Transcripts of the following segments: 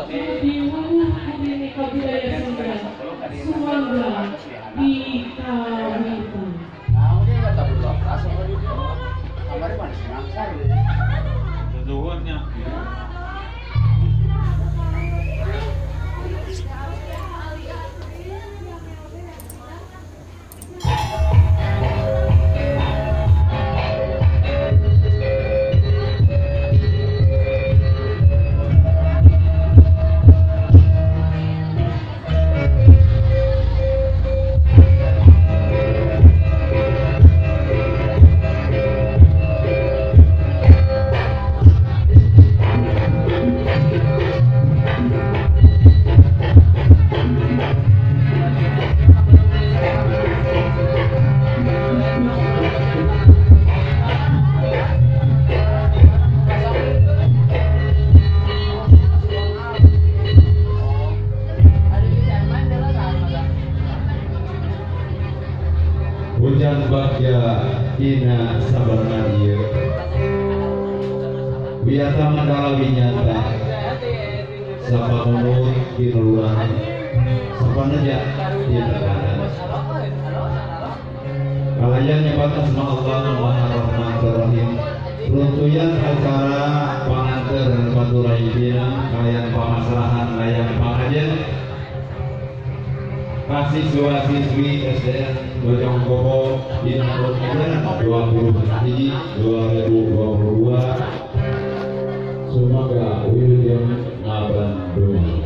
Diwuh ini kabudaya Sunda sumangga dikawitan. Hujan bagya dina sabarna ieu Wiyata mandala winyata sapamunut tinuruan sapaneja dina kanan kalayan nyebat asma Allah Maha Rahman Rahim runtuyan acara panganter panturaidina kalayan pamasrahan layan pangajen siswa-siswi SDN Bojongkopo dina tahun 20 2022 Sumaga Wilujeng Ngabandung.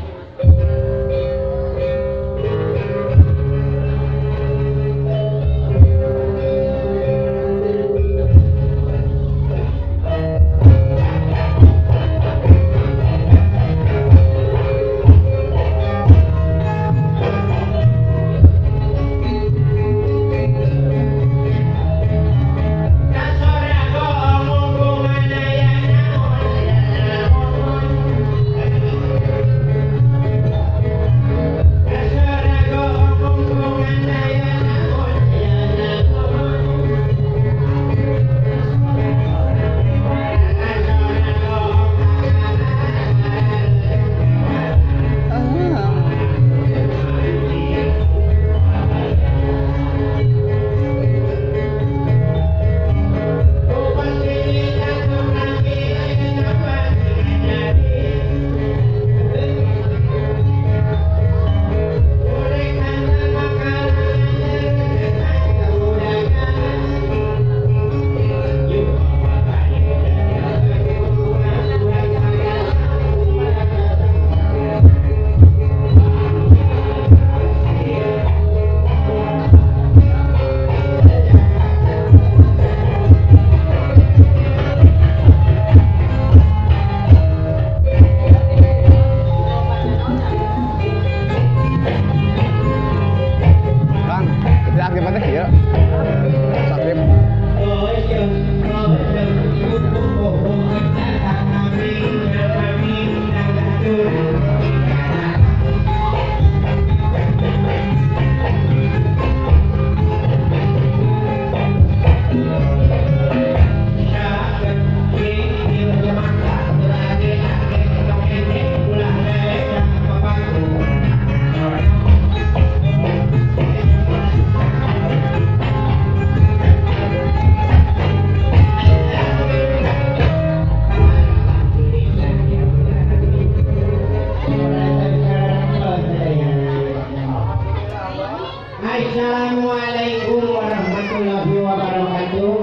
Assalamualaikum warahmatullahi wabarakatuh.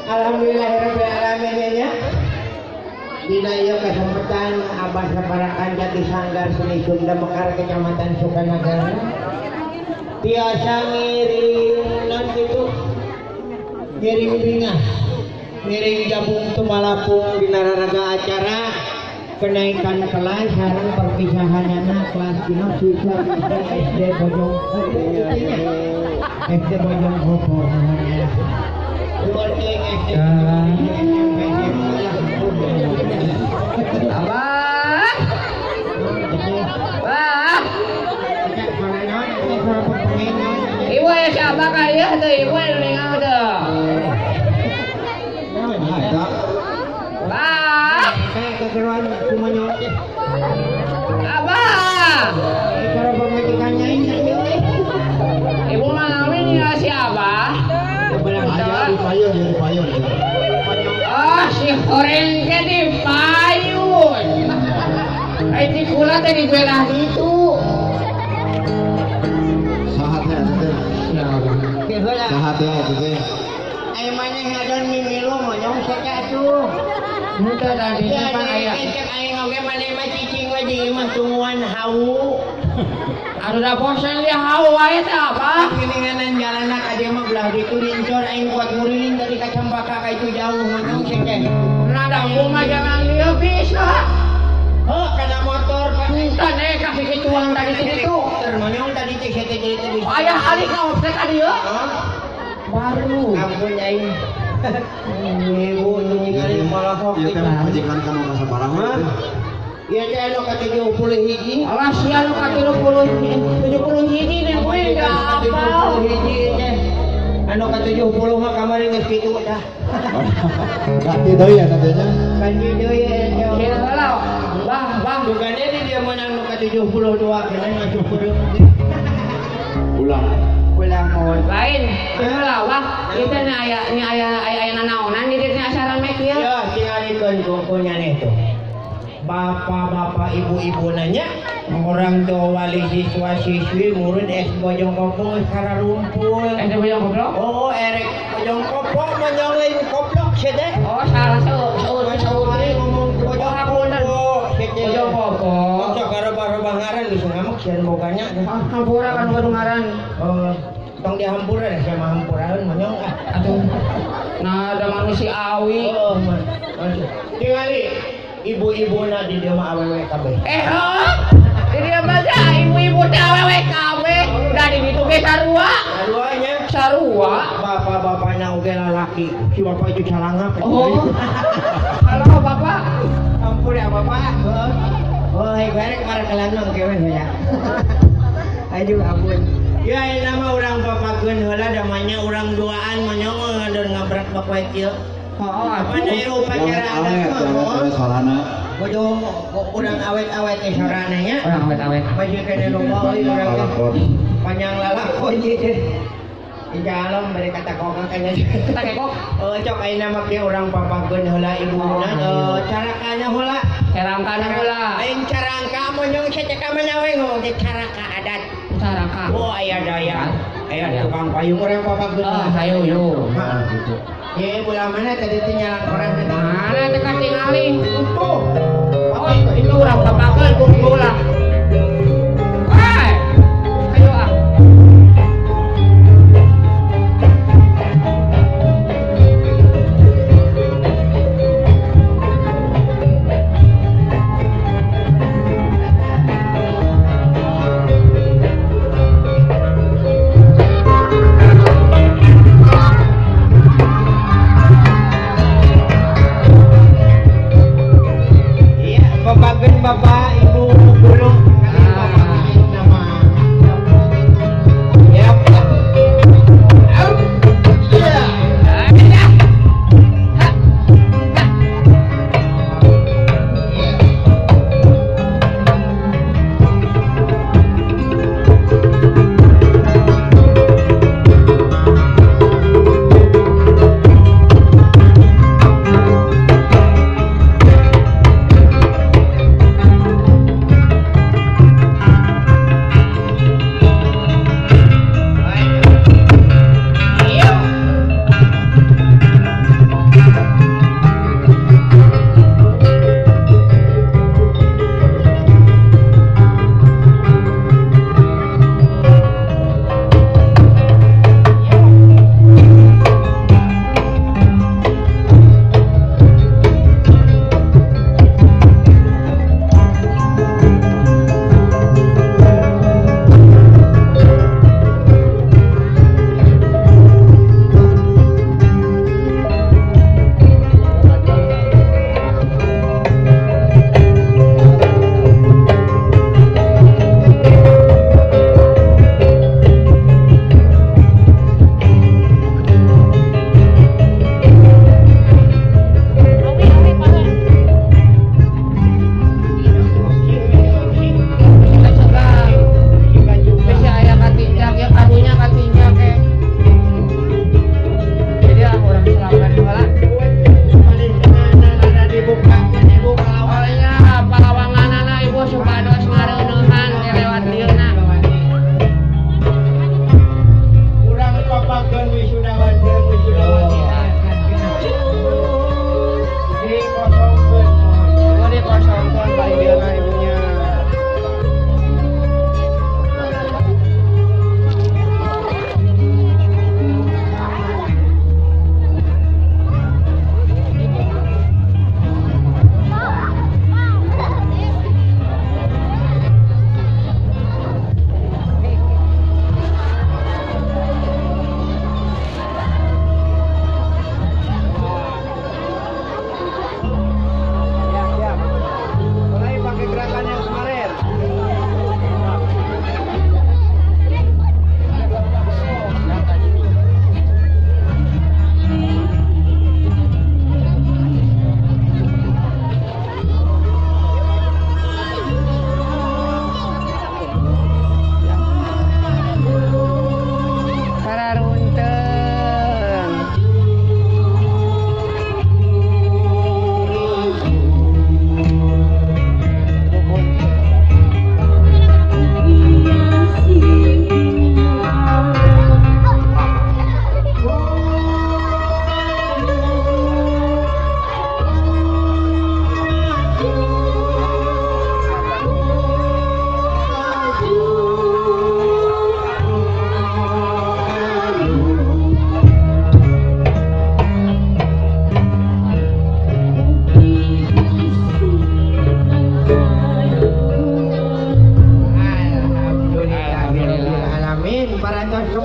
Alhamdulillahirabbil ya. Dina ieu kesempatan Abah saparakan Jati Sanggar Seni Sunda Mekar Kecamatan Sukanagara. Tiasa ngiring non kitu ngiring bingah, ngiring jabung tumalapung dina raraga acara kenaikan kelas sareng perpisahanana kelas genep siswa SD Bojong SD Bojongkopo. Abah. Abah. Panggil teu ibu anu ningal teu. Bah. Kageruan kumaha teh. Abah. Cara pamajikannya ini euy. Ibu mah ningal si Abah. Aya di payun, di payun. Ah, si horeng ge di payun. Ai di kula teh di belah ditu. Saha teh teh? Saha teh teh? Ai maneh ngadon mimilu monyong saja atuh. Henteu tadi pan aya. Cek aing oge maneh mah cicing we di imah tungguan hawu. Atuh da bosen dia hawu wae teh apa? Geuninganan jalanna ka dieu mah belah ditu dincor aing kuat nguriling tadi ka Cempaka ka itu jauh monyong teh. Nah da mah jangan dieu bisa. Heuh kana motor kan teh ne ka kituang tadi ditu. Ter monyong tadi cek teh jadi teh. Aya alik ka teh ka dieu. Baru. Ampun aing. Ibu nu ningali malahok ieu teh majikan kana sabaraha. Ieu teh anu ka 71. Alah sia anu ka 70 71 nih we da apal. 71 teh. Anu ka 70 mah kamari geus kitu dah. Ganti deui ya teh nya. Ganti deui ya. Kieu heula. Bah, bah bugane di dia menang nu ka 72 kena ngasup peureum. Ulang. Ulang mohon. Lain, heula wah, ieu teh aya aya aya nanaonan di dieu acara mek ieu. Ya, tingalikeun ku nyaneh tuh. Bapak-bapak, ibu-ibu nanya, orang tua wali siswa siswi murid es Bojong Kopo secara rumpul. Es Bojong Kopo? Oh, erek Bojong Kopo monyong lain koplok sih deh. Oh, salah seueur ngomong Bojong Kopo. Bojong Kopo. Sok rebah-rebah ngaran geus ngamuk sieun boganya. Hampura kan gaduh ngaran. Oh, tong dihampura deh sama hampuraeun monyong ah. Atuh. Nah, ada manusia awi. Oh, tingali ibu-ibu na di dia mah awewe kabeh. Eh, heuh. Di dia mah ibu-ibu teh awewe kabeh. Da di ditu ge sarua. Sarua nya. Sarua. Bapak-bapakna oge lalaki. Si bapak itu calangap. Oh. Halo bapak. Ampun ya bapak. Heeh. Oh, hei barek marakelan mah engke we ya. Aduh ampun. Ya ayeuna mah urang papakeun heula damanya urang duaan monyong ngadon ngabrak bak wae kieu. Oh, apa aya upacara adat mah sorana. Kudu urang awet-awet teh sorana nya. Urang awet-awet. Masih kene loba euy urang teh. Panjang lalakon ieu teh. Insyaallah bari kata kokang kayaknya. Kata kekok. Oh, cok ayeuna mah kieu urang papakeun heula ibuna carakana heula. Carangkana heula. Lain carangka monyong cecek ka mana we ngomong teh caraka adat. Caraka. Oh, aya daya. Aya tukang payung urang papakeun. Oh, hayu yo. Heeh gitu. Ye, bola mana tadi teh nyalak orang teh. Mana teh katingali? Tuh. Oh, itu urang papakeun kudu lah. Hai. Ayo ah. Bapak, Ibu, guru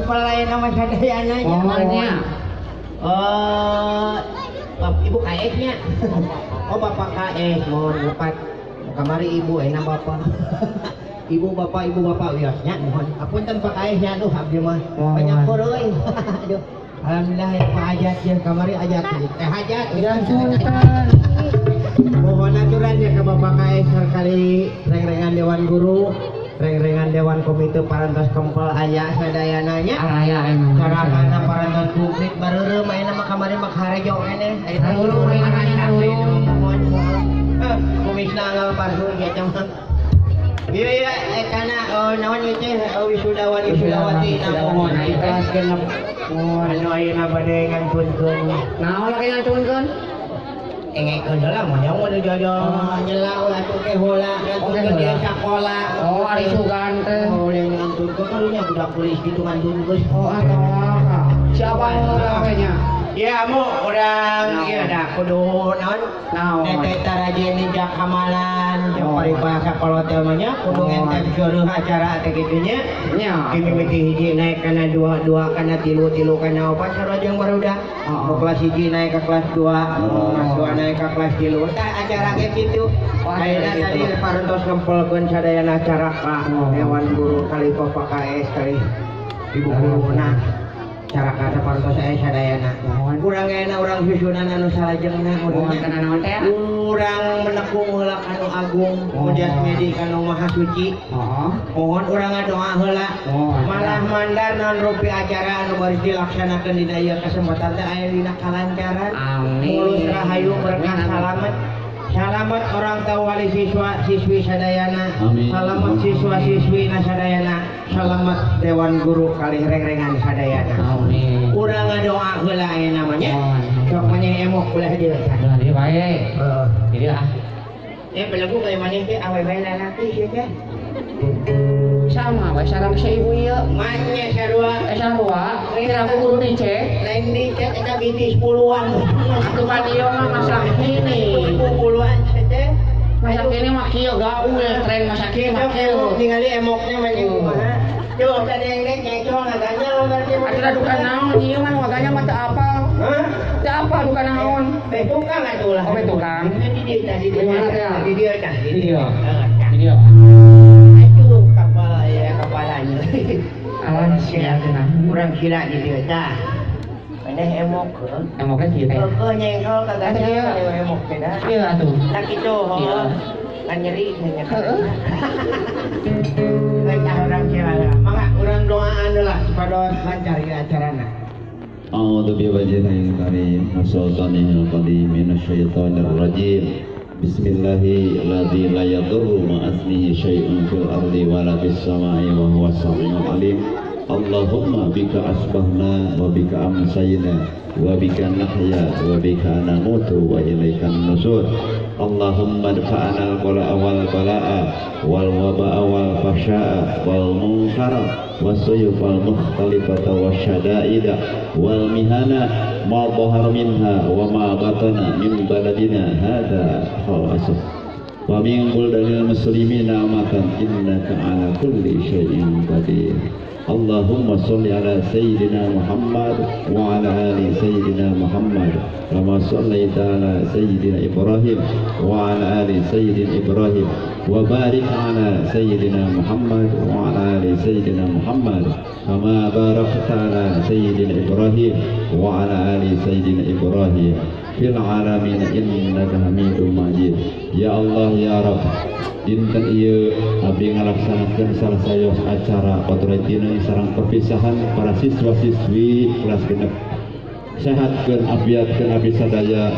kempel aya nama sadayana nya. Mohonnya. Ibu KS nya. Oh Bapak KS mohon lepat. Kamari ibu enak bapak. Ibu bapak wios nya mohon. Apunten Pak KS nya aduh abdi mah banyak euy. Aduh. Alhamdulillah ya Pak Ajat ya kamari ajat. Teh hajat punten. Mohon aturan ya ke Bapak KS kali reng-rengan Dewan Guru, reng-rengan Dewan Komite Parantos Kempel aya sadayana nya. Aya emang. Carakana parantos publik bareureum ayeuna mah kamari mah karejo keneh. Harurung harurung. Mohon. Kumisna anggal parhun ya mah. Iya iya kana naon ieu teh wisudawan wisudawati mohon ikhlas genep. Anu ayeuna bade ngantunkeun. Naon lagi ngantunkeun? Engekeun heula mah nya mun jojo nyela ulah atuh ke heula ngantunkeun dia sakola. Oh ari sugan teh. Oh yang ngantunkeun karunya budak kulis kitu ngantunkeun. Oh atuh. Siapa we nya? Ya mu urang ieu da kudu naon? Naon? Teh tarajen ninjak kamalan jeung paribasa kolot teh mah nya kudu ngentep seueuh acara teh kitu nya. Nya. Mimiti hiji naik kana dua, dua kana tilu, tilu kana opat sarua jeung barudak. Nu kelas hiji naik ka kelas 2, kelas 2 naik ka kelas 3. Tah acara ge kitu. Ayeuna tadi parantos ngempelkeun sadayana acara ka Dewan Guru kali Bapak KS kali Ibu guruna. Cara kata parantos aya sadayana. Urang ayeuna urang susunan anu salajengna urang menekung heula kanu agung mujas medi kanu maha suci. Mohon urang ngadoa heula. Malah mandar naon rupi acara anu baris dilaksanakeun dina ieu kesempatan teh aya dina kalancaran. Mulus rahayu berkah salamet. Salamet orang tua wali siswa siswi sadayana. Salamet siswa siswi sadayana. Salamet dewan guru kali reng-rengan sadayana. Amin. Urang ngadoa heula aya namanya. Sok maneh emok ulah dieu. Ulah dieu bae. Heeh. Jadi ah. Belagu kaya maneh teh awewe lalaki sih teh. Sama we sareng si ibu ieu. Manya sarua. Sarua. Lain aku guru dicek. Lain dicek eta binti 10-an. Atuh pan ieu mah masa kini. 10-an teh. Masa kini mah kieu gaul tren masa kini mah kieu. Ningali emoknya mah jeung kumaha. Coba tadi yang rek nyecol ngaganya berarti. Atuh duka naon ieu mah ngaganya mah teu apal. Hah? Teu apal duka naon. Teh tukang atuh lah. Oh, teh tukang. Di dieu tah di dieu. Di dieu tah. Di dieu. Di dieu. Atuh kapal ya kepalanya. Alah sia cenah. Urang sila di dieu tah. Maneh emok heuh. Emoknya kieu teh. Heuh nyengkol kagak emok teh dah. Ieu atuh. Tah kitu heuh. Kan nyeri nya. Heeh. Baik urang sila lah. Mangga urang doaan heula supados lancar ieu acarana. A'udzu biwajhil karim wa sultanil qadim minasyaitonir rajim. Bismillahilladzi la yadurru ma'asmihi syai'un fil ardi wa la fis samai wa huwas samiul alim. Allahumma bika asbahna wa bika amsayna wa bika nahya wa bika namutu wa ilaikan nusur. Allahumma dfa'ana al-bala'a wal bala'a wal waba'a wal fahsya'a wal munkara wasuyufal mukhtalifata wasyada'ida wal mihana ma dhahara minha wa ma batana min baladina hadha khawasah wa min buldanil muslimina amatan innaka ala kulli syai'in qadir. Allahumma sholli ala sayyidina Muhammad wa ala ali sayyidina Muhammad kama shallaita ala sayyidina Ibrahim wa ala ali sayyidina Ibrahim wa barik ala sayyidina Muhammad wa ala ali sayyidina Muhammad kama barakta ala sayyidina Ibrahim wa ala ali sayyidina Ibrahim fil alamin innaka Hamidum Majid. Ya Allah ya Rabb, dinten ieu abdi ngalaksanakeun salah sayos acara Qadratina sareng perpisahan para siswa-siswi kelas genep. Sehatkeun afiatkeun abdi sadaya,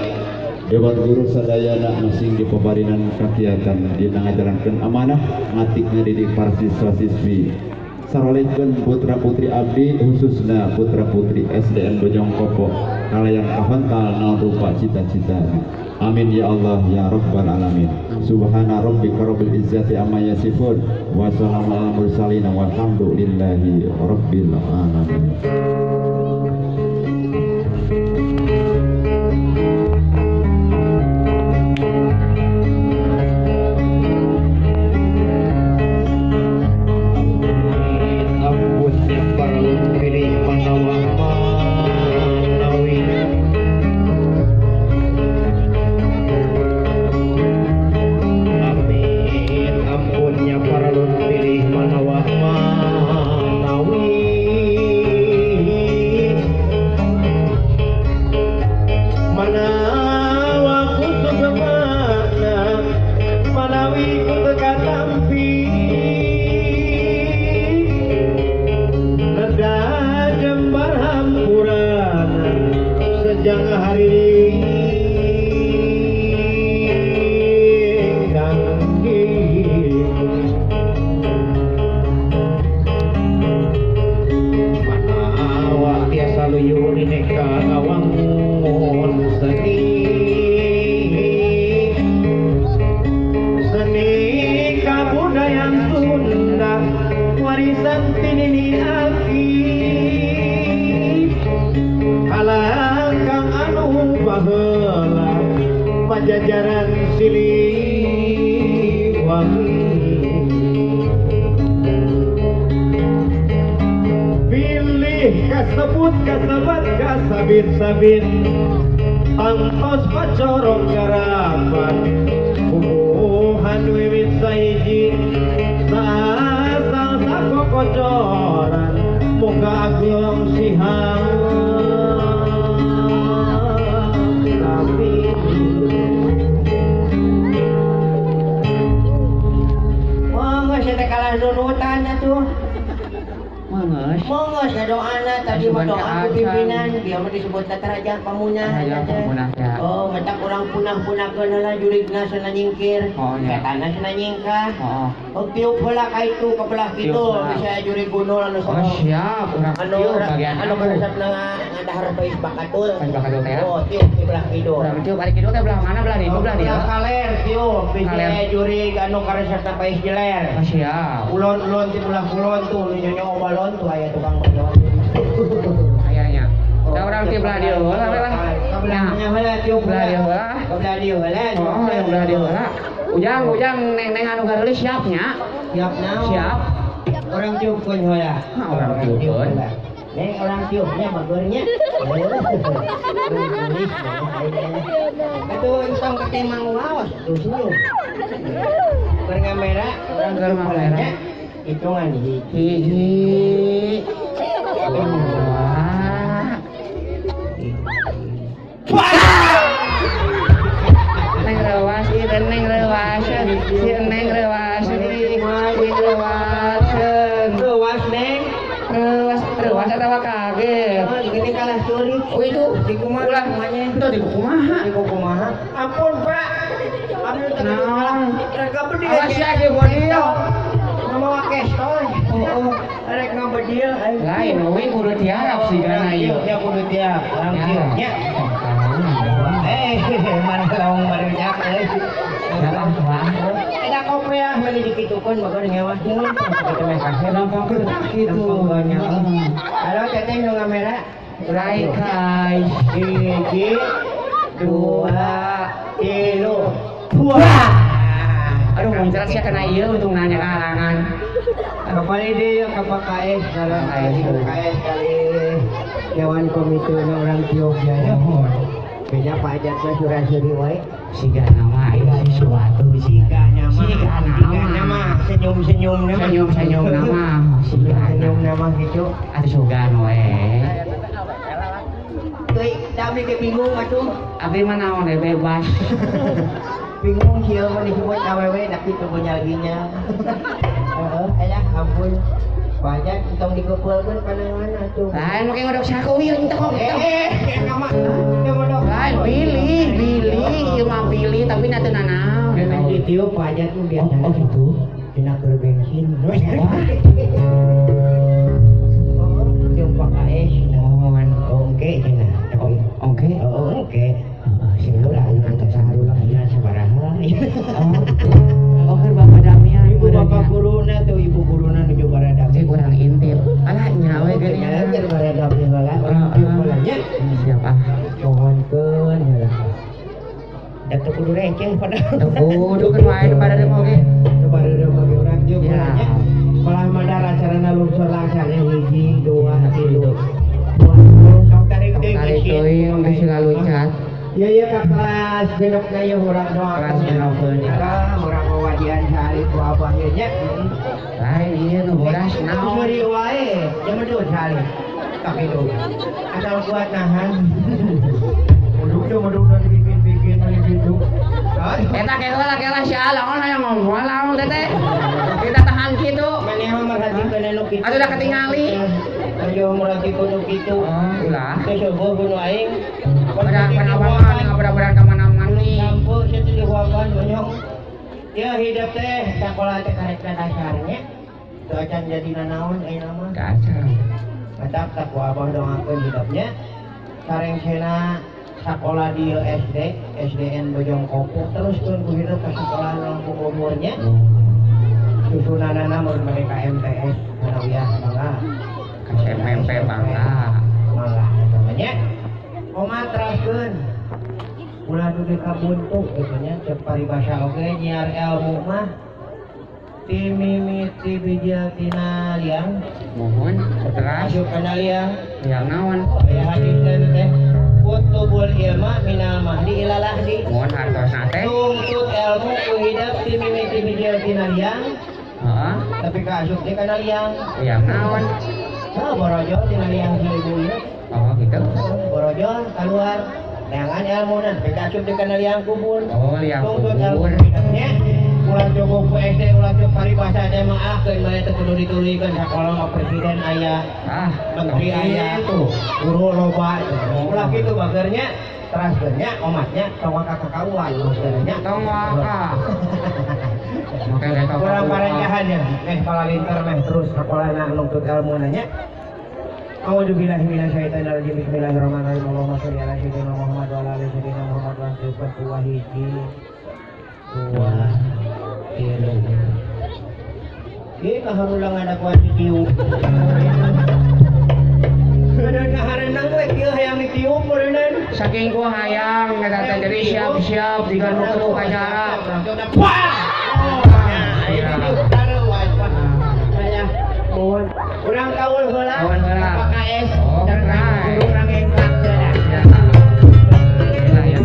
dewan guru sadayana masing dipaparinan kakiatan dina ngajarankeun amanah ngatik ngadidik para siswa-siswi. Sarolehkeun putra-putri abdi khususna putra-putri SDN Bojongkopo kalayan kahontal naon rupa cita-cita. Amin ya Allah ya Rabbal alamin. Subhana rabbika rabbil izzati amma yasifun wa salamun alal mursalin walhamdulillahi rabbil alamin. Ampun perlu pilih warisan tinini aki kalangkang anu baheula pajajaran Siliwangi pilih kasebut kasebat kasabit-sabit tangtos pacorong garapan humuhan wiwit sahiji saasal sakokocoran muka ageng sihang tapi monggo saya kalah nunutan atuh. Monggo saya doana tadi mah doa pimpinan dia mah disebut raja pamunah. Oh, matak urang punah-punahkeun heula jurigna cenah nyingkir. Ketana cenah nyingkah. Oh, tiup heula ka itu ka belah kitu bisa jurig gunul anu Oh, siap urang tiup bagian anu karesepna ngadahar pais bakatul. Pais bakatul teh. Oh, tiup di belah kidul. Urang tiup ari kidul teh belah mana belah ditu belah dieu? Belah kaler tiup bisa jurig anu karesepna pais jeler. Oh, siap. Ulon-ulon ti belah kulon tuh nu balon tuh aya tukang balon. Ayanya. Da urang ti belah dieu heula we lah. Ka belahnya heula tiup belah dieu heula. Ka belah dieu heula. Oh, belah dieu heula. Ujang neng-neng anu gareulis siap nya. Siap naon? Siap. Urang tiupkeun heula. Urang tiupkeun. Neng urang tiupnya bagornya. Atuh entong ka temang waos tuh senyum. Keur ngamera, urang keur ngamera. Hitungan hiji hiji dua. Neng rewas ieu neng rewas si neng rewas ieu rewas rewas neng rewas rewas atawa kaget gini kalah curi. Oh itu di kumaha ulah itu di kumaha di kumaha ampun Pak ampun kalah rek bedil awas ya ge bedil mawa kestol. Oh, rek ngabedil lain we kudu tiarap sigana ieu. Ya kudu tiarap. Urang tieu nya. Eh, mana laung barujak euy. Eta kopi ah meuli dikitukeun bageur ngewah mun kitu meh kasep lempongkeun kitu. Halo teteh nu ngamera. Rai kai hiji dua tilu. Wah. Aduh muncrat sia kana ieu untung nanya kalangan. Kembali deui ka Pak KS kalau KS kali dewan komite urang tiup ya. Beda Pak Ajat mah surasuri wae. Siga nama ieu sesuatu siga nama. Siga nama senyum-senyum nama. Senyum-senyum nama. Siga senyum nama gitu. Atuh sugan we. Euy, da abdi ge bingung atuh. Abdi mah naon we bebas. Bingung sih mah disebut awewe tapi teu nya. Heeh, elah ampun. Pajak entong dikepeulkeun panangan atuh. Lain make ngodok saku ieu entong. Mah teu ngodok. Lain pilih, pilih ieu mah pilih tapi na teu nanaon. Memang ditiup pajak mah biasa. Oh gitu. Dina keur bensin. Wah. Oh, tiup Pak KS. Oh, oke cenah. Oke. Oh, oke. Heeh, sing ulah anu saharulah nya sabaraha. Oh, keur Bapak Damian. Ibu bapak guruna tuh ibu guruna nuju baradam. Cek urang intip. Alah nya we geuning. Keur baradam heula, urang tiup heula nya. Siap ah. Mohonkeun heula. Da teu kudu receh padahal. Teu kudu keun wae nu baradam oge. Nu baradam oge urang tiup heula nya. Malah madar acarana lungsur langsana hiji, dua, tilu. Sok tarik deui teuing geus laluncat. Ya ya ka kelas genep na ieu urang doakeun. Kelas genep nya. Urang wawajian saalih ku abah ieu nya. Lain ieu nu bodas naon. Seuri wae, jemedut saalih. Tak hidup. Asal kuat nahan. Muduk dibikin-bikin gitu. Eta ke heula ke lah si Along hayang ngomong laong teteh. Kita tahan kitu. Maneh mah merhatikeun anu kitu. Atuh da ketingali. Ayo merhatikeun nu kitu. Oh, ulah. Teu seueuh nu aing. Pada apa-apa ngaberak-berak ka mana-mana. Sampo sia teh dihuapan monyong. Ya hidup teh sakola teh karek dasarnya. Teu acan jadi nanaon ayeuna mah. Kacar. Mantap tak ku abah doakeun hidupnya. Sareng sena sakola di SD, SDN Bojong Kopo teruskeun ku hidup ka sakola langkung umurnya. Susunanana mun mereka MTS Hanawian. SMP bangga. Mangga eta mah nya. Omat teraskeun. Ulah dugi ka buntu kitu nya cek paribasa oge nyiar ilmu mah ti mimiti bijil tina liang. Mohon teras asup kana liang. Liang naon? Aya hadis teh kutubul ilma minal mahdi ila lahdi. Mohon hartosna teh. Tungtut ilmu ku hidep ti mimiti bijil tina liang. Heeh. Tapi ka asup teh kana liang. Liang naon? Nah, borojol tina liang si ibu ieu. Oh, gitu. Borojol keluar. Neangan ilmuna tapi ka asup teh kana liang kubur. Oh, liang Tungtut ilmu kubur. hidepnya. Ulah cukup ku SD, ulah cukup paribasa teh mah ah keun mah teh kudu dituluykeun sakola mah presiden aya, Ah, menteri aya, guru loba. Ulah kitu bagernya, teraskeun nya omatnya tong waka kakauan maksudnya. Tong waka. Make ge tong Kurang waka. parencahan ya, meh palalinter meh terus sakolana nuntut ilmu nanya. A'udzubillahi minasyaitonirrajim. Bismillahirrahmanirrahim. Allahumma sholli ala sayyidina Muhammad wa ala ali sayyidina Muhammad wa sallim. Hiji, dua, tilu. Ieu kaharulang ada kuat ditiup. Bener kahareunang we kieu hayang ditiup beureunan. Saking ku hayang eta teh jadi siap-siap jika nu kudu upacara. Wah! Nah, ayo ditiup taruh saya mohon urang kaul heula. Kaul heula. PKS Oh, dan right. guru urang engkak heula. Ya. Ya, ya.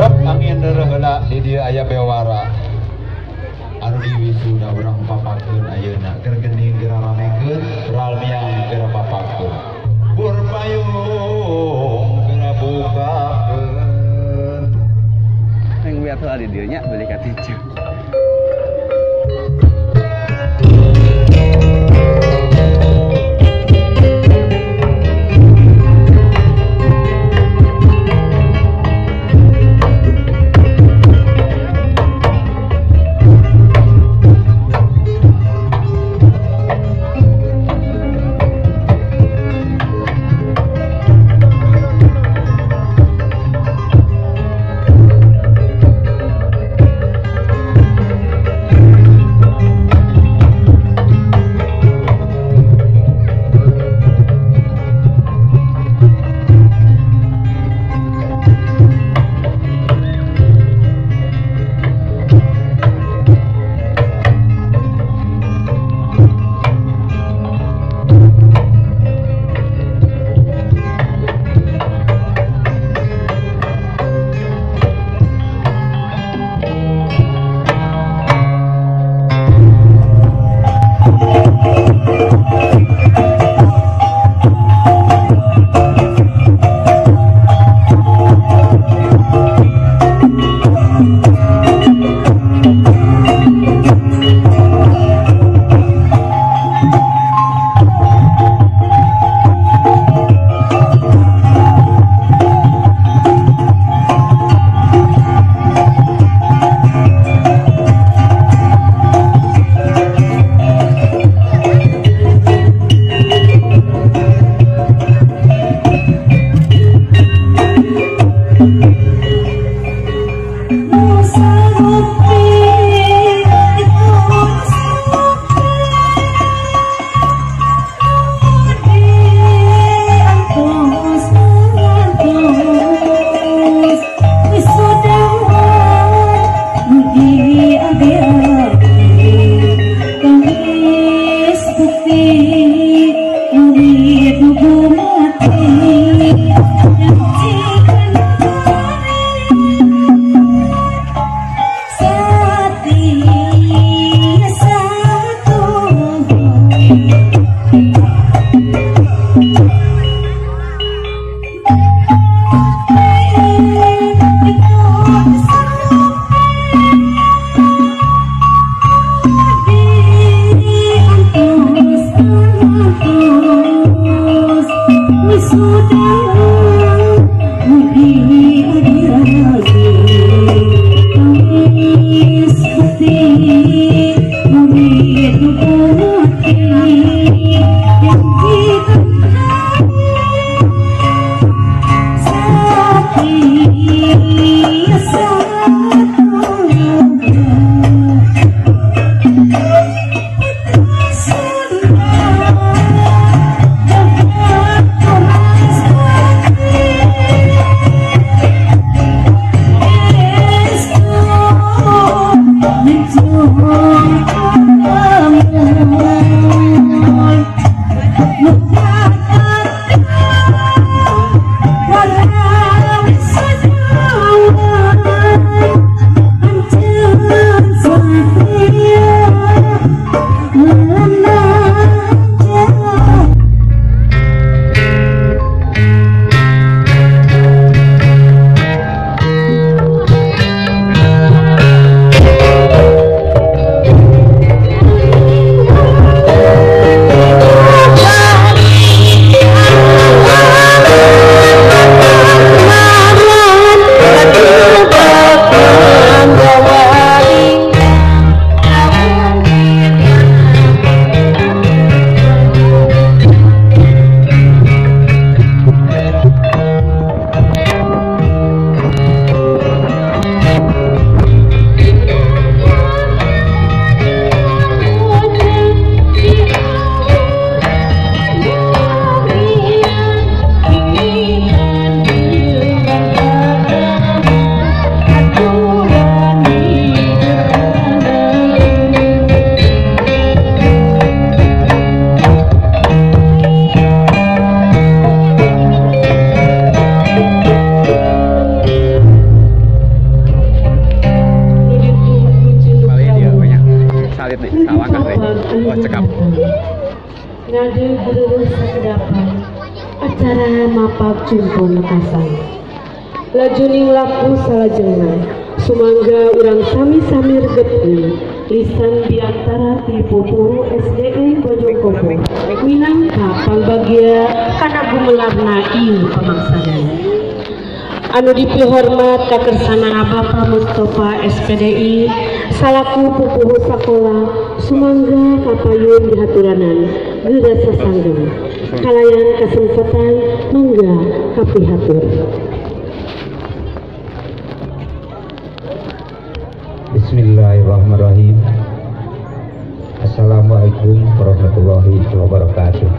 Rep angin deureuh heula di dieu aya bewara. Anu diwisuda urang papakeun ayeuna keur geuning geura ramekeun, ralmiang geura papakeun. Bur payung geura bukakeun. Yang wiat heula di dieu nya beli ka ticu. Lajuning laku salajengna sumangga urang sami-sami regetkeun lisan biantara ti pupuhu SDN Bojongkopo minangka pangbagia kana gumelarna ieu pamangsadan. Anu dipihormat kakersana Bapak Mustafa SPDI salaku pupuhu sakola sumangga kapayun dihaturanan geura sasanggem kalayan kasempatan mangga kapihatur. Bismillahirrahmanirrahim. Assalamualaikum warahmatullahi wabarakatuh.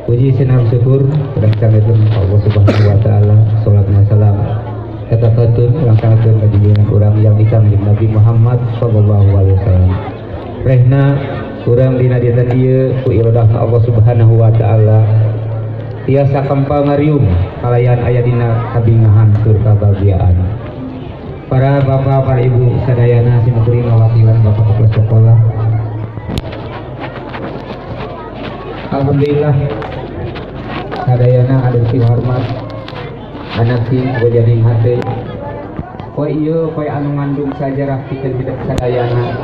Puji senam syukur kepada Allah Subhanahu wa taala, salat dan salam kata katun langkahkeun ka junjungan urang yang dikangjeng Nabi Muhammad sallallahu alaihi wasallam. Rehna urang dina dinten ieu ku iradahna Allah Subhanahu wa taala tiasa kempal ngariung kalayan aya dina kabingahan tur kabahagiaan. Para bapak, para ibu sadayana simkuring ngawakilan bapak kepala sekolah. Alhamdulillah sadayana ada si hormat anak sing bojaning hate. Poe ieu poe anu ngandung sajarah pikeun hidup sadayana.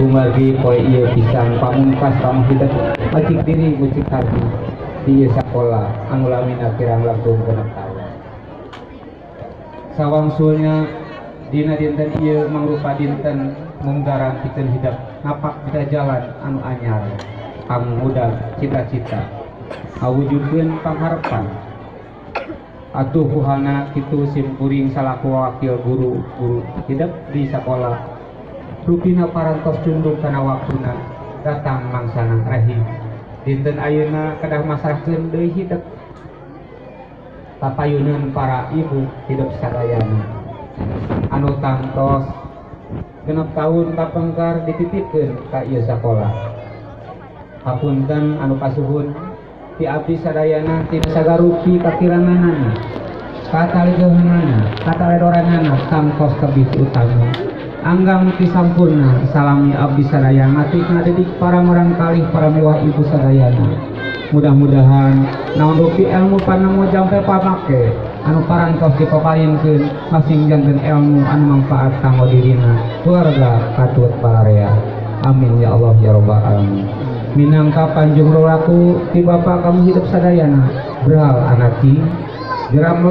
Kumargi poe ieu pisan pamungkas kamu hidup macik diri mucik hati di ieu sakola anu lamina kirang langkung genep taun. Sawangsulnya dina dinten ieu mangrupa dinten munggaran pikeun hidup napak dina jalan anu anyar pangmudal cita-cita awujudkeun pangharepan. Atuh kuhana kitu simkuring salaku wakil guru-guru hidup di sakola rupina parantos tunduk kana waktuna datang mangsana rehi dinten ayeuna kedah masrahkeun deui hidup papayuneun para ibu hidup sadayana anu tangtos genep tahun kapengkar dititipkeun ka ieu sakola. Hapunten anu kasuhun ti abdi sadayana ti sagarupi kakiranganana kataligeunana kataledoranana tangtos tebih utama anggang ti sampurna salami abdi sadayana ti ngadidik para murang kalih para mewah ibu sadayana. Mudah-mudahan naon rupi ilmu panemu jampe pamake anu parantos dipaparinkeun masing janten ilmu anu manfaat kanggo dirina keluarga katut balarea. Amin ya Allah ya rabbal alamin. Minangka panjung rolaku ti Bapak kamu hidup sadayana beral anaki geram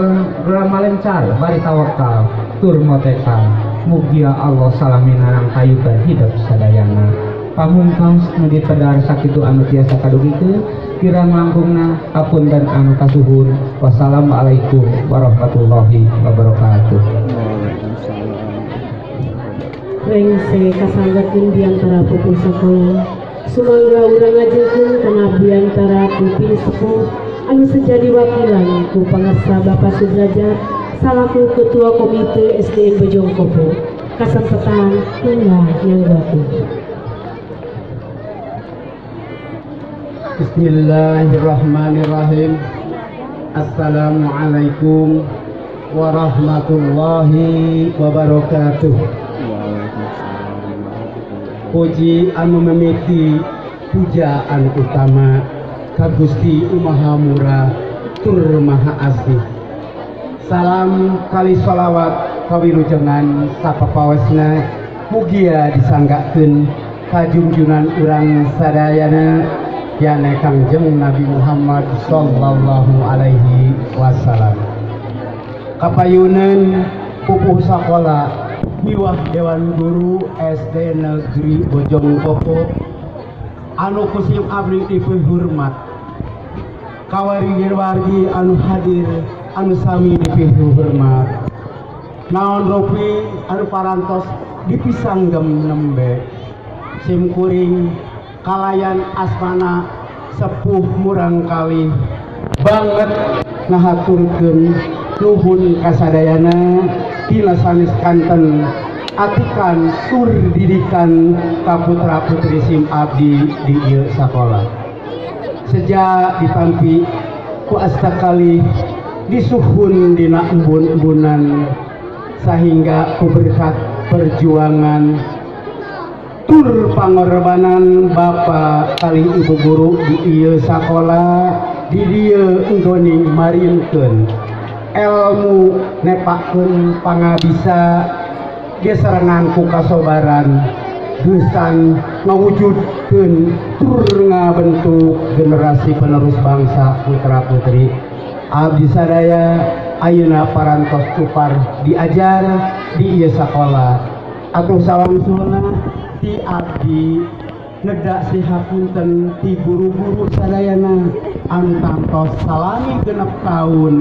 malencar bari tawakal tur motekal mugia Allah salamina nangkayukan hidup sadayana. Pamungkas nu dipedar sakitu anu tiasa kadugikeun kirang langkungna hapunten anu kasuhun. Wassalamualaikum warahmatullahi wabarakatuh. Rengse kasanggakeun biantara pupuh sakola sumangga urang ngajengkeun kana biantara pipin sepuh anu sejadi wakilan ku pangarsa Bapak Sudrajat salaku Ketua Komite SDN Bojongkopo kasempetan mangga nyanggakeun. Bismillahirrahmanirrahim. Assalamualaikum warahmatullahi wabarakatuh. Puji anu memiti pujaan utama ka Gusti Maha Murah tur Maha Asih. Salam kali sholawat kawilujengan sapapawesna mugia disanggakeun ka junjungan urang sadayana yane Kangjeng Nabi Muhammad sallallahu alaihi wasallam. Kapayunan pupuh sakola miwah Dewan Guru SD Negeri Bojongkopo anu kusim abdi dipihormat, kawargi-wargi anu hadir anu sami dipihormat, naon rupi anu parantos dipisanggem nembe simkuring kalayan asmana sepuh murang kali banget ngahaturkeun nuhun kasadayana dina sanes kanten atikan tur didikan ka putra putri sim abdi di ieu sakola. Sejak ditampi ku astakali disuhun dina embun-embunan sehingga ku berkat perjuangan tur pangorbanan bapak kali ibu guru di ieu sakola di dieu enggoning marinkeun ilmu nepakeun pangabisa geserengan ku kasobaran gesan ngawujudkeun tur ngabentuk generasi penerus bangsa putra putri. Abdi sadaya ayeuna parantos cupar diajar di ieu sakola. Atuh sawangsulna ti abdi nedak sihapunten ti guru-guru sadayana anu tangtos salami 6 tahun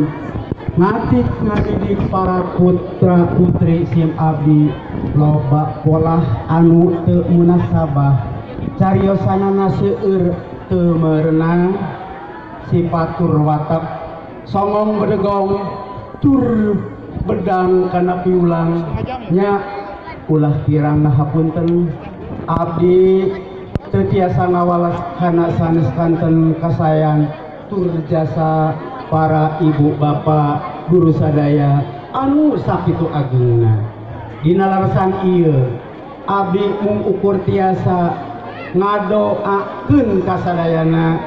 ngatik ngadidik para putra putri sim abdi loba polah anu teu munasabah cariosanana seueur teu merenang sipatur watak songong bedegong tur bedang kana piulang nya ulah kirang ngahapunten abdi teu tiasa ngawalas kana sanes kanten kasayan tur jasa para ibu bapak guru sadaya anu sakitu agengna. Dina larasan ieu abdi mung ukur tiasa ngadoakeun kasadayana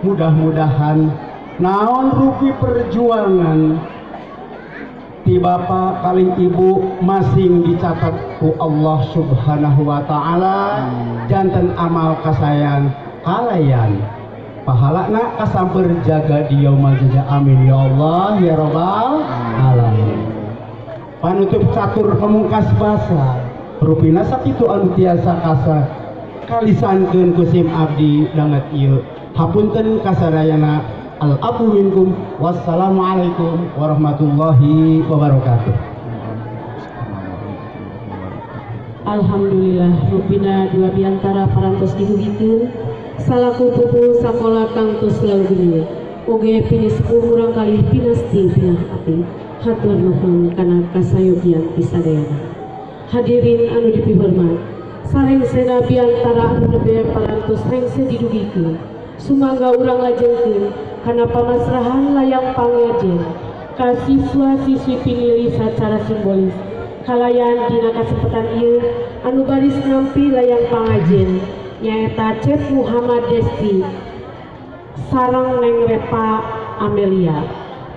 mudah-mudahan naon rupi perjuangan ti bapak kali ibu masing dicatat ku Allah Subhanahu wa taala janten amal kasayan kalayan pahalana kasamper jaga di yaumal jaza. Amin ya Allah ya robbal alamin. Panutup catur pamungkas basa rupina sakitu anu tiasa kasa kalisankeun ku sim abdi danget ieu. Hapunten kasadayana. Al-afu minkum. Wassalamualaikum warahmatullahi wabarakatuh. Alhamdulillah rupina dua biantara parantos didugikeun salaku pupuh sakola tangtos lalu oge pinispuh murang kali pinasti pinah ati hatur nuhun kana kasayogian pisadayana. Hadirin anu dipihormat sarengsena biantara anu nembe parantos rengse didugikeun sumangga urang lajengkeun kana pamasrahan layang pangajen ka siswa-siswi pinilih sacara simbolis kalayan dina kasempatan ieu anu baris nampi layang pangajen nyaeta Cep Muhammad Desti sareng Neng Repa Amelia.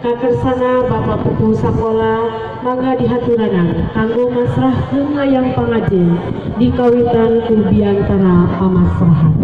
Kakersana Bapak Pupuh Sakola mangga dihaturanan kanggo masrahkeun layang pangajen dikawitan ku biantara pamasrahan.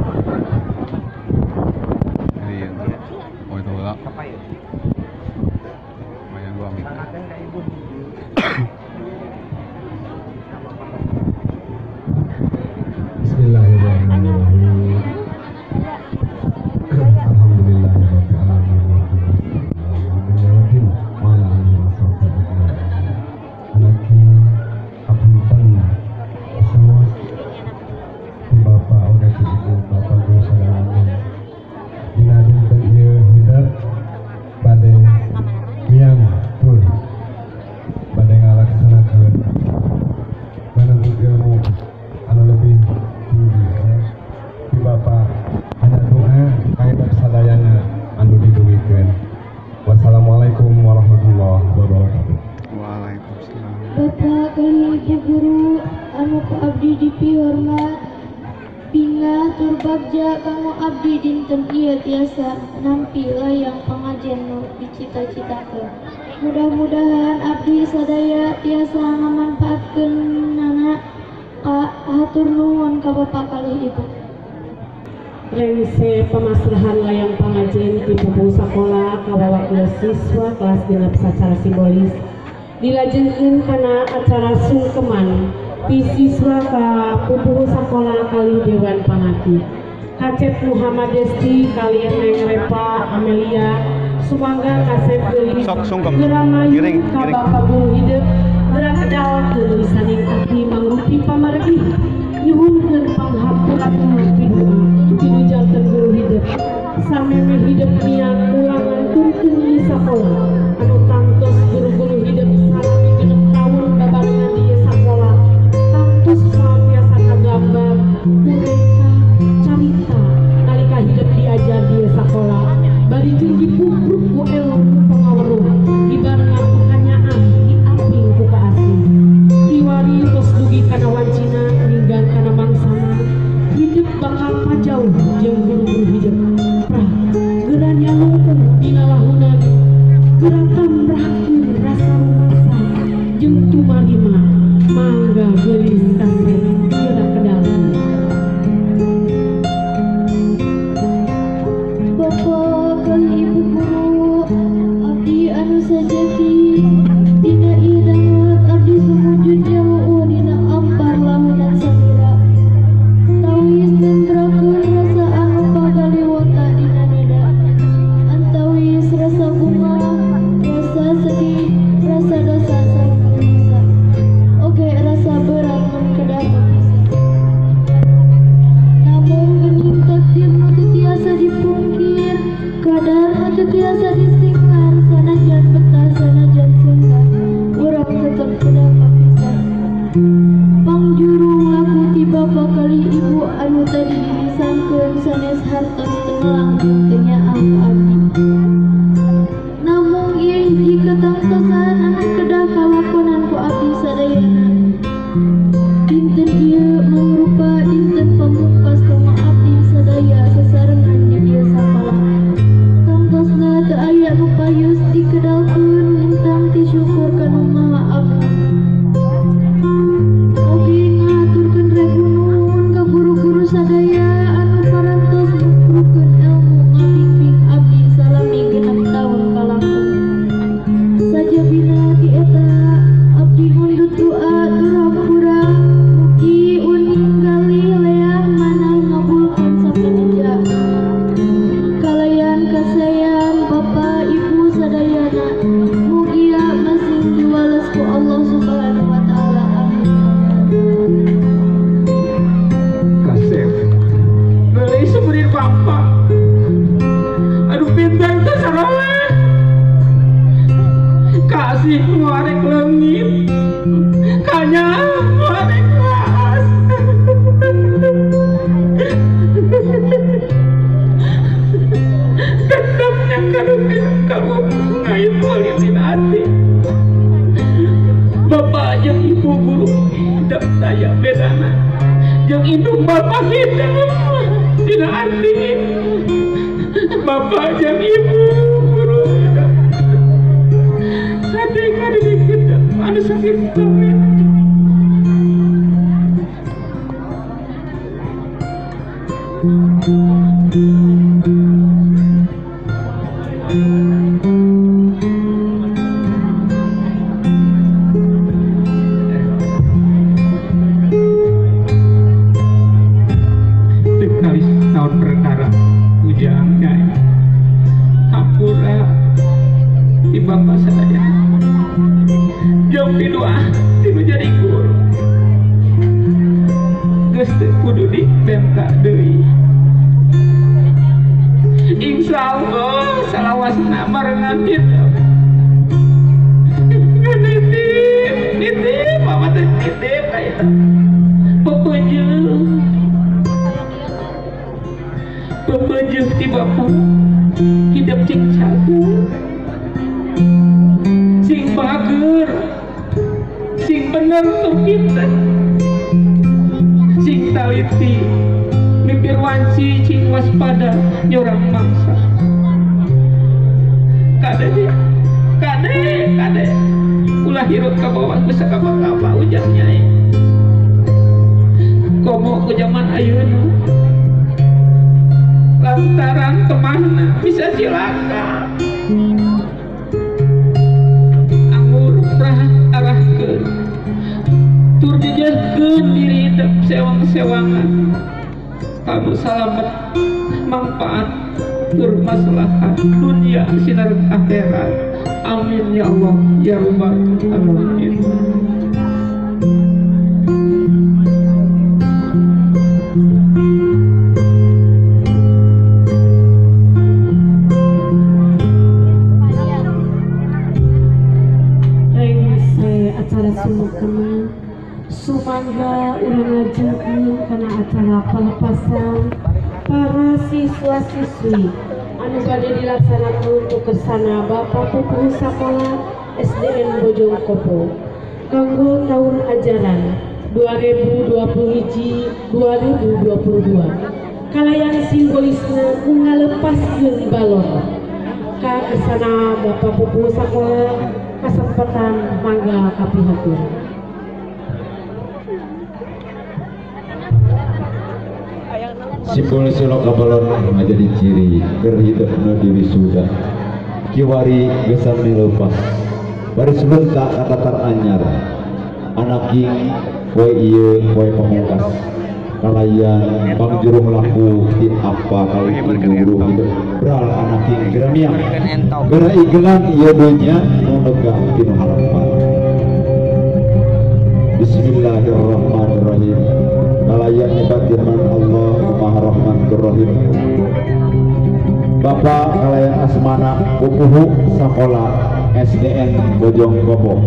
warahmatullahi wabarakatuh. Waalaikumsalam. Bapak kali ibu guru anu ku abdi dipihormat, bingah tur bagja kanggo abdi dinten ieu tiasa nampi layang pangajen nu dicita-citakeun. Mudah-mudahan abdi sadaya tiasa ngamanfaatkeunana. Ka hatur nuhun ka bapak kalih ibu. Rengse pemasrahan layang pangajen di pupuhu sakola kabawa siswa kelas 6 secara simbolis dilajengkeun kana acara sungkeman ti siswa ka pupuhu sakola kali Dewan Pangati Kacep Muhammad Desti kalian Neng Repa Amelia sumangga kasep geulis geramayu ka bapak guru hidup gerak kedal tulisaning abdi mangrupi pamargi nyuhunkeun panghampura pidoa tinu janten guru hidup sameme hidup niat ulangan turkeun di sakola anu tangtos guru-guru hidup salami 6 tahun babarengan di sakola tangtos moal tiasa kagambar mereka carita nalika hidup diajar di sakola bari jeung dipukruk ku elmu pangaweruh dibarengan ku kanyaan diaping ku kaasih kiwari tos dugi kana wancina ninggal kana mangsana hidup bakal pajauh jeung guru-guru hidup prah geura nyalungkung dina lahunan geura tamrahkeun rasa rumasa jeung tumarima mangga geulis kasep geura kedal. Bapak kali ibu guru abdi anu sajati dina ieu danget abdi sumujud nyalu'uh dina ampar lahunan salira tawis nengkrakeun rasa anu pagaliwota dina dada antawis rasa bunga rasa sedih rasa dosa sareng dosa oge rasa berat mun kedah papisah namung geuning takdir nu teu tiasa dipungkir kadar nu teu tiasa disinglar sanajan betah sanajan sungkan urang tetep kedah papisah. Pangjuru laku ti bapa kali ibu anu tadi dilisankeun sanes hartos teu melang jeung teu nyaah ka abdi. Namung ieu hiji katangtosan anu kedah kalakonan ku abdi sadayana. Dinten ieu mangrupa dinten pamungkas kanggo abdi sadaya sasarengan di dieu sakola. Tangtosna teu aya nu payus dikedalkeun lintang ti syukur ka Nu Maha Agung. Oge ngahaturkeun rebu nuhun ka guru-guru sadaya anu parantos mukrukeun elmu ngabimbing abdi salami 6 taun kalangkung. Sajabina ti eta abdi ngundut doa tur hampura mugi uning galih leah manah ngabulkeun sapeneja. Kalayan kasayan Bapak Ibu sadayana mugia masing diwales ku Allah Subhanahu wa taala. Amin. Kasep geulis seberin bapak aduh pintar teh saroleh kasih nu arek leungit kanya nu arek waas tetapnya kamu ngait polisi hati bapak jeung ibu guru hidup saya bedana jeung indung bapak hidup dina arti bapak jeung ibu guru hidup hati ngadidik hidup anu sakit banget. Teu naon perkara ujang nyai hampura di bapak sadaya jeung piduah tinu jadi guru geus teu kudu dipenta deui. Insyaallah salawasna barengan kita nitip nitip mama teh nitip ka eta pepeujeuh pepeujeuh ti bapak hidup cing cager. bener tur pinter cing taliti mipir wanci cing waspada nyorang mangsa kade kade kade ulah hirup ka bawah ku sakaba-kaba ujar nyai komo ku zaman ayeuna lantaran kemana bisa cilaka anggur prah arahkeun tur dijehkeun diri hidup sewang-sewangan kamu salamet manfaat tur maslahat dunia sinar akhirat. Amin ya Allah ya Rabbal alamin. Acara sumukena sumangga urang ngajengkeun kana acara pelepasan para siswa-siswi anu bade dilaksanakeun ku kersana Bapak Pupuh Sakola SDN Bojongkopo kanggo tahun ajaran 2021 2022 kalayan simbolisna ku ngalepaskeun balon ka kersana Bapak Pupuh Sakola kasempatan mangga kapihatur. Simbol sulok balon menjadi ciri keur hidupna di wisuda kiwari gesan dilepas baris lunta kata teranyar anaking poe ieu poe pamungkas kalayan pangjurung laku ti apa kali guru hidup bral anaking geramiang geura igelan ieu dunya nu megah tinu harapan. Bismillahirrahmanirrahim. Kalayan nyebat firman Allah Maha Rahman Rahim. Bapak kalayan asmana pupuhu sakola SDN Bojongkopo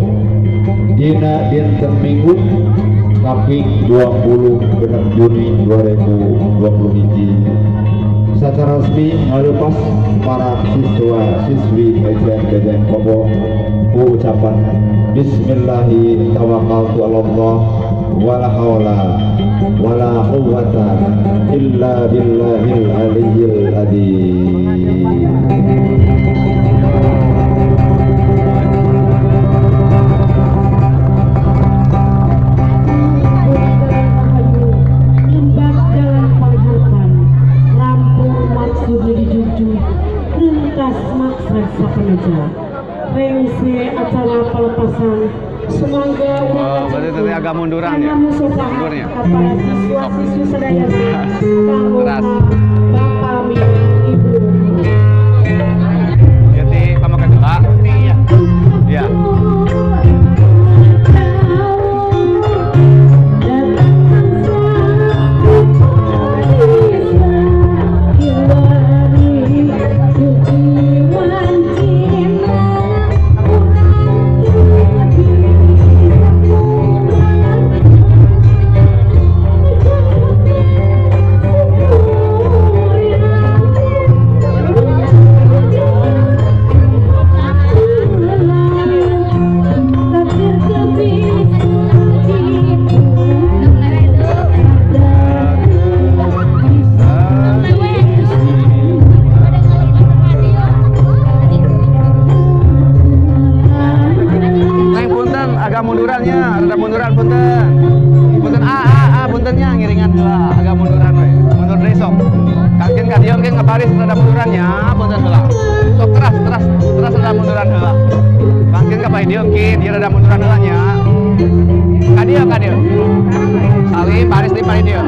dina dinten Minggu kaping 26 Juni 2021 secara resmi ngalepas para siswa siswi SDN Bojongkopo ku ucapan bismillahi tawakkaltu ala Allah wala haula wala quwwata illa billahil aliyyil azim. Nyembat jalan pangharapan rampung maksud dijunjung rentas maksad sapenaja rengse acara pelepasan sumangga oh, berarti tadi agak munduran ya mundurnya para siswa-siswi sadayana keras bapak ibu jadi pamakan heula iya. Salim baris di panitia.